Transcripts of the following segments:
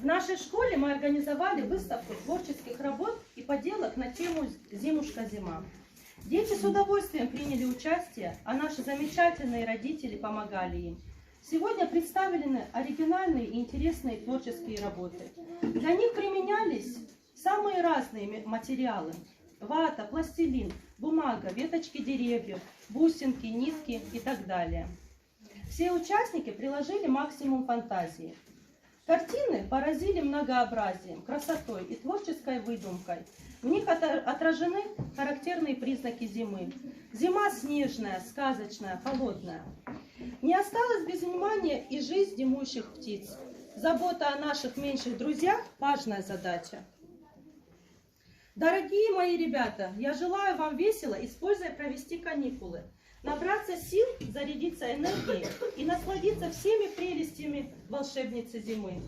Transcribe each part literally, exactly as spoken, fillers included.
В нашей школе мы организовали выставку творческих работ и поделок на тему «Зимушка-зима». Дети с удовольствием приняли участие, а наши замечательные родители помогали им. Сегодня представлены оригинальные и интересные творческие работы. Для них применялись самые разные ме- материалы: вата, пластилин, бумага, веточки деревьев, бусинки, нитки и так далее. Все участники приложили максимум фантазии. Картины поразили многообразием, красотой и творческой выдумкой. В них ото- отражены характерные признаки зимы. Зима снежная, сказочная, холодная. Не осталась без внимания и жизнь зимующих птиц. Забота о наших меньших друзьях — важная задача. Дорогие мои ребята, я желаю вам весело и с пользой провести каникулы, набраться сил, зарядиться энергией и насладиться всеми прелестями волшебницы зимы.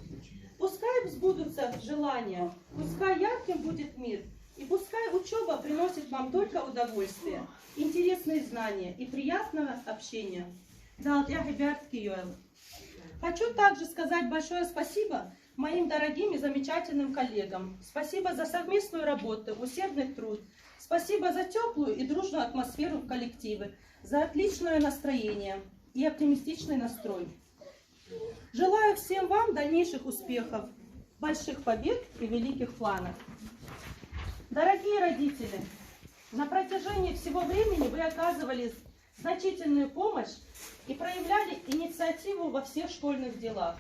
Пускай сбудутся желания, пускай ярким будет мир, и пускай учеба приносит вам только удовольствие, интересные знания и приятного общения. Дала тӀехьа бертки йойла. Хочу также сказать большое спасибо моим дорогим и замечательным коллегам. Спасибо за совместную работу, усердный труд. Спасибо за теплую и дружную атмосферу в коллективе, за отличное настроение и оптимистичный настрой. Желаю всем вам дальнейших успехов, больших побед и великих планов. Дорогие родители, на протяжении всего времени вы оказывали значительную помощь и проявляли инициативу во всех школьных делах.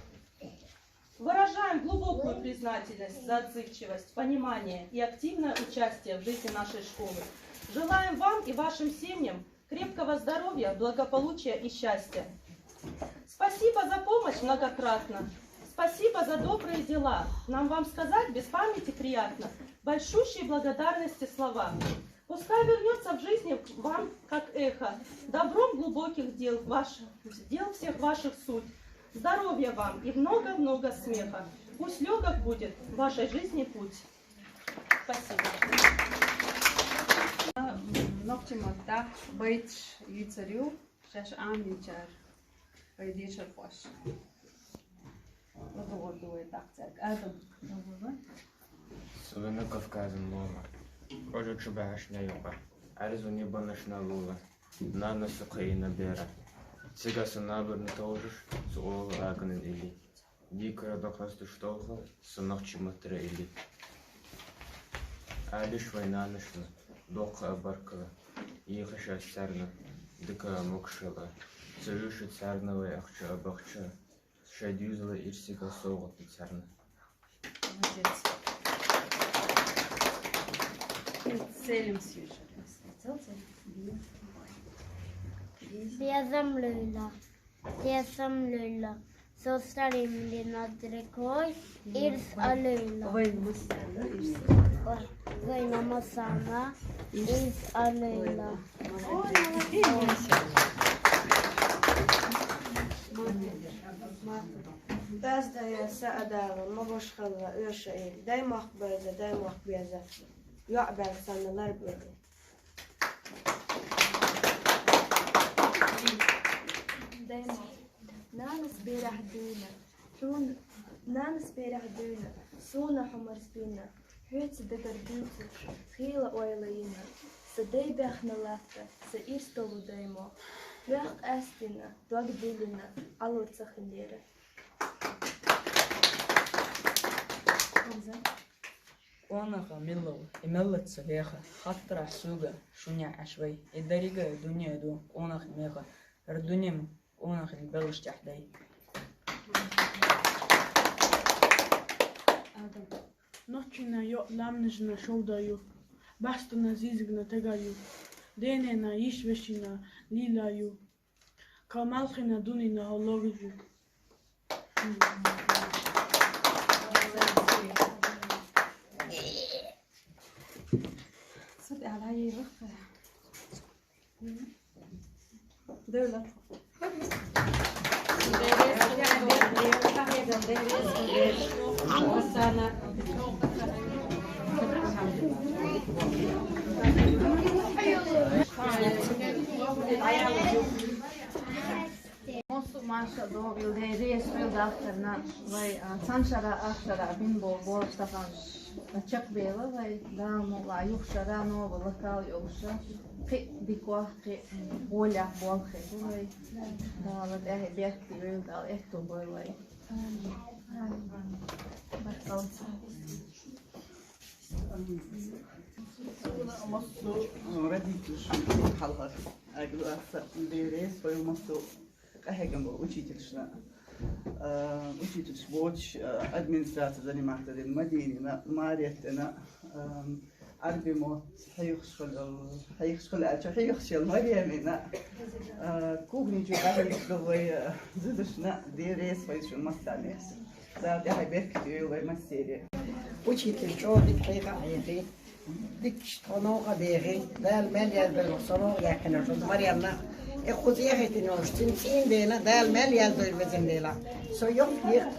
Выражаем глубокую признательность за отзывчивость, понимание и активное участие в жизни нашей школы. Желаем вам и вашим семьям крепкого здоровья, благополучия и счастья. Спасибо за помощь многократно. Спасибо за добрые дела. Нам вам сказать без памяти приятно большущие благодарности слова. Пускай вернется в жизни вам, как эхо, добром глубоких дел ваших, дел всех ваших суть. Здоровья вам и много-много смеха. Пусть легок будет в вашей жизни путь. Спасибо. Нохчий маттахь байташ юьйцур ю, шаьш Ӏамийчар вай дешархоша. ЛадувгӀар ду вай тӀаккха цаьрга. Адам, ладувгӀа. Со вена Кавказан лома, кӀожа чу баьхьаш наькъа, Ӏаьрзу небанаш налула, нана со кхайна бера. Цига со набарна товжаш, со ола агана или. Дикара докхасташ товха, со нохчий маттара или. Ӏадиш вай нанашна, доккха а баркалла, йийхаш аз царна, дика а могашалла. Ца уьйша царна вай ахча а бахча, шоай дуьзал а ирсига совгӀат ду царна. Молодец. Целим съезжали. Цел, цел. Безам лейла. Безам лейла. Состарим лина дрекой. Ирс а лейла. Вай масана, ирс. Вай масана. Ирс а лейла. Ой, молодец. Аз дая са адала, могаш хала, оьша и. Дай мохк беза, дай мохк беза. ЙоӀ баьр санна лар беза. Дай мохк. Нанас берахь дуьйна, хьуна, нанас берахь дуьйна, суна хьо марсбина, хьоьца дагар дуьйцуш, хийла ойла йина, са дай баьхна латта, са ирс долу дай мохк, хьох къаьстина, дог диллина, Ӏалур ца хилира. Къонаха милла ву, и меллаца веха, хаттарахь суьга, шуьнехь Ӏаш вай, и деррига а дуьне ду, къонаха меха, хӀара дуьне ма къонахий беллачохь дай. Нохчийна йоӀ ламнашна шовда ю, бахьстана зизигна тага ю, денена йиш вешина лила ю, кал малхина дунина хьо ловза ю. Цу тӀехь дӀаелахь. Девлла. Маша, добрый день, реза хуьлда дахкарна вай, а, цхьан шера, ах шера бина болу болх тахана чекхбелла вай, Дала мукъ лахь, юха шера новый локал йолуш, кхин а дика, кхин а гӀолехь болх хир ду вай. Дала тӀаьхье беркате йойла, Дала аьтто бойла вай. Суна массо а родителаш хьалхара, ага, аса бере, свою массо къахьегам бо учительшна. А, учительш боцуш, а, администраци заниматься дина Мадинина, Мариеттина, а, Ӏарби мотт хьехаш хила, хьехаш хила аьлча, хьехаш йолу Мариямина, а, кухни чу къахьегаш долу вай, а, зудашна, бере, свою шун массарна. Дала тӀаьхье беркате йойла вай массеран. Учитель чӀогӀа дика хьеха а хьехий, дикачу тхо новкъа а бехий, Дала мел яздойла со новкъа яьккхина йолчу Мариямна, и кхуза эхийтина йолуш цуьнан цӀийнан дена Дала мел яздойла везан Дела. Со йоккха хьеха,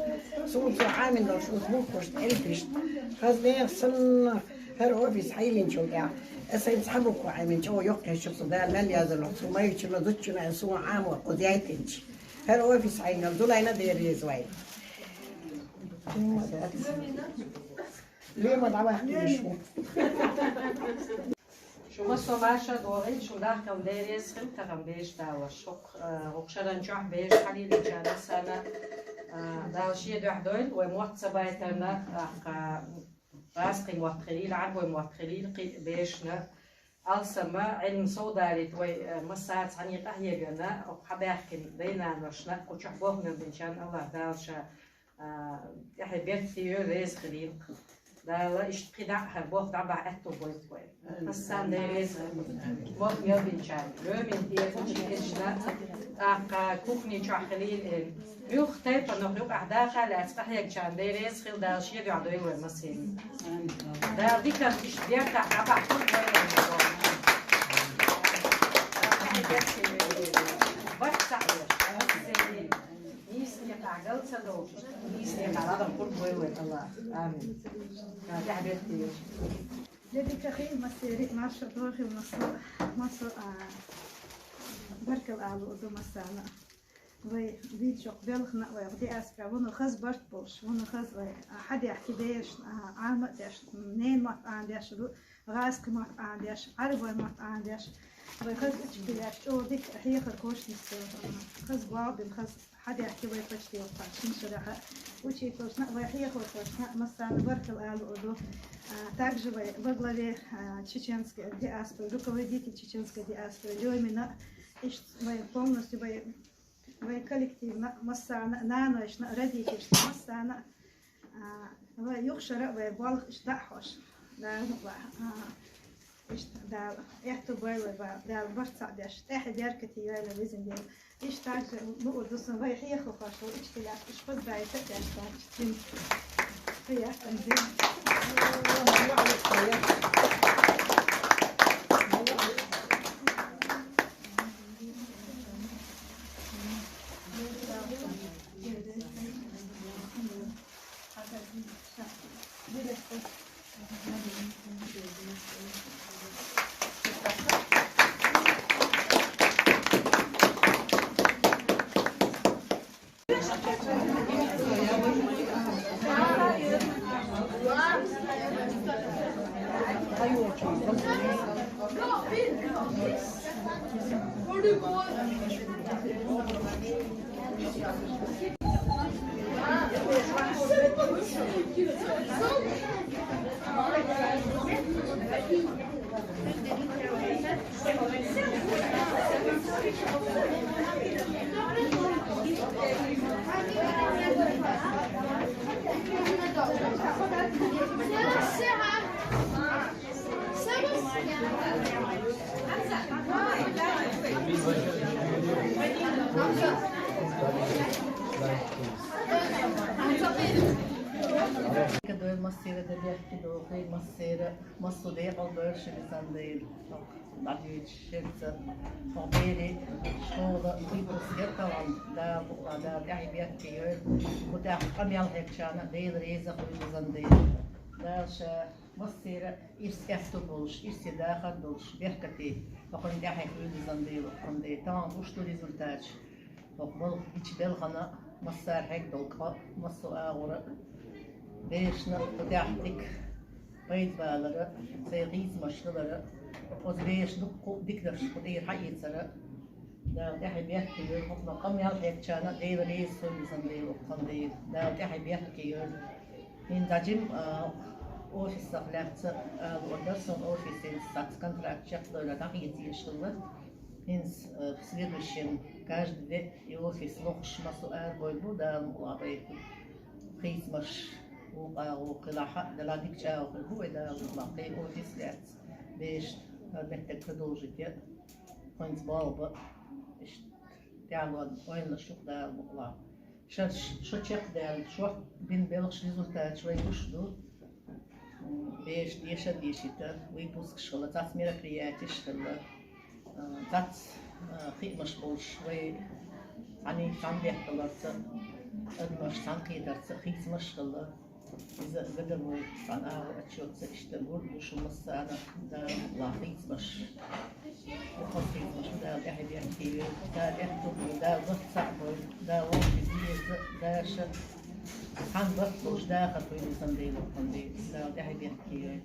суна цо Ӏамийна долуш оцу буквашна, эльфашна, хаза нехан санна хӀара офис хьайиллинчул тӀаьхьа. Аса хӀинца цхьа буква Ӏамийна, чӀогӀа йоккха хьеша со Дала мел яздойла, цу майрачунна, зудчунна, суна Ӏамо кхуза яйтинчу. ХӀара офис хьайна, Зулайна, Дела реза вай. Лема дӀавахкийша. Шу массо а Маша догӀийла, шун дахкал Дела реза хила тахана беш далош. ХӀокху, а, хӀокху шаран чохь беш хьалийлинчарна санна, а, Дала шен дуьхьа дойла, вай мотт ца байтарна, тӀаккха гӀазкхи мотт хилийла, Ӏарбой мотт хилийла, кхин а бешна. Алсама, Ӏилма совдалийта вай, а, массара цхьаьна къахьегарна, хьабаьхкина дай-наношна, кху чохь болх мел бинчарна АллахӀ Дала ша, а, тӀаьхье беркате йойла, реза хилийла. Дала иштта кхидӀа а хӀара болх дӀабахьа аьтто бойла вай. Массарна Дела реза хила. Болх мел бинчарна. Лоьмина тӀера учительшна, тӀаккха кухни чохь хилийла. Муьлхха тайпанах юкъахь даха а лаьцна къахьегначарна Дела реза хила, Дала шен дуьхьа дойла вай массеран. Дала диканна иштта бертахь дӀабахьа хӀума вай. Барт ца хьоьжуш. Нийсонехь гал ца долуш, нийсонехь лахара хӀума вай вай АллахӀ. Амин. Дала тӀаьхье беркате йойла. Де дика хила массеран, Маша дохийла массо, массо, а, баркалла ала луург ду массарна. Вай вийначу белхана а вай, диаспора, вуно хаза барт болуш, вуно хаза вай, а, хьадехки дешна, а, Ӏама а деш, ненан мотт Ӏамадеш ду, гӀазкхи мотт Ӏамадеш, Ӏарбой мотт Ӏамадеш. Вай хаза учителяш чӀогӀа дика хьехар кхочуш нисделла. Хаза болх бина, хаза хьадехки вай почти воккхачу шина шарахь. Учительшна а, вай хьехочушна а массарна баркалла ала луург ду. А, также вай во главе, а, чеченской диаспоры, руководитель чеченской диаспоры Лёмина, иштта вай полностью вай Вай коллективна, массарна, нанойшна, родительшна, массарна, а, вай юха шара а вай болх иштта дӀа а хьош. Дала, а, иштта Дала аьтто бойла вай, Дала барт ца а беш, тӀаьхье беркате йойла везан Дела. Иштта также луург ду сан вай хьехархошна, вай учителяшна, уьш поздравить а деш, иштта. Приятно. Дойла массера, де бехке дохийла массера, массо декъал дойла ши везан Дела. ДӀадоьдуш шерца, хьо бери, школа, выпуск яра тахана, Дала букъа, Дала тӀаьхье беркате йойла. Кху тӀехь къамел хьегначарна Дела реза хуьлда, везан Дела. Дала ша массера ирс аьтто болуш, ирсе дахар долуш, беркате, хӀокхуьнан тӀаьхье хуьлда, везан Дела, хӀокхуьнан тӀе тахана гуш ду результаташ. ХӀокху балха гича белхана массара хьегна долу кхо массо а агӀора, берашна кху тӀехь дика пайда балара, церан хийцамаш хилара, оцу берашна дуккха а диканаш кху тӀера хьаэцара. Дала тӀаьхье бехке йойла, хӀокхунах къамел хьегначарна а Дела реза хуьлда, везан Дела, оцу кхана Дела. Дала тӀаьхье бехке йойла. ХӀинца жима, а, офисах лаьцна, а, луъург дара суна, офисе цхьацца контракт чекхдевлла дӀахеца езаш хилла. ХӀинца, а, следующем каждый день и офис лохуш массо а арабевлла бу, Дала мукъалахь, вай хийцамаш вукху агӀор хилахь а, делахь дика чӀагӀо хир бу вай, Дала мукъалахь, кхин офис лаьцна бераш, а, меттиг продолжить ян. ХӀинца болх бан, иштта тӀаьхьалонан ойланаш ю-кх, Дала мукъалахь. Ша, ша чекхдаьлла, шух бина белхаш, результаташ вай гуш ду. М, бераш деша а дешийта, выпускаш хилла, цхьацца мероприятеш хилла, а, цхьацца, а, хиъмаш болуш, вай цхьаьний цхьаьна бетталарца, адамаш цхьаьна кхетарца хийцамаш хилла. Иза годовой цхьана агӀор отчётца иштта гур ду шу массарна, Дала мукъалахь, хийцамаш. Дукха хийцамаш Дала тӀаьхье бехке йойла, Дала аьтто бойла, Дала барт цхьаъ бойла, Дала вовшийн деза, даша, цхьаьна барт болуш дахар хуьлда, везан Дела, оцу кхана Дела. Дала тӀаьхье бехке йойла.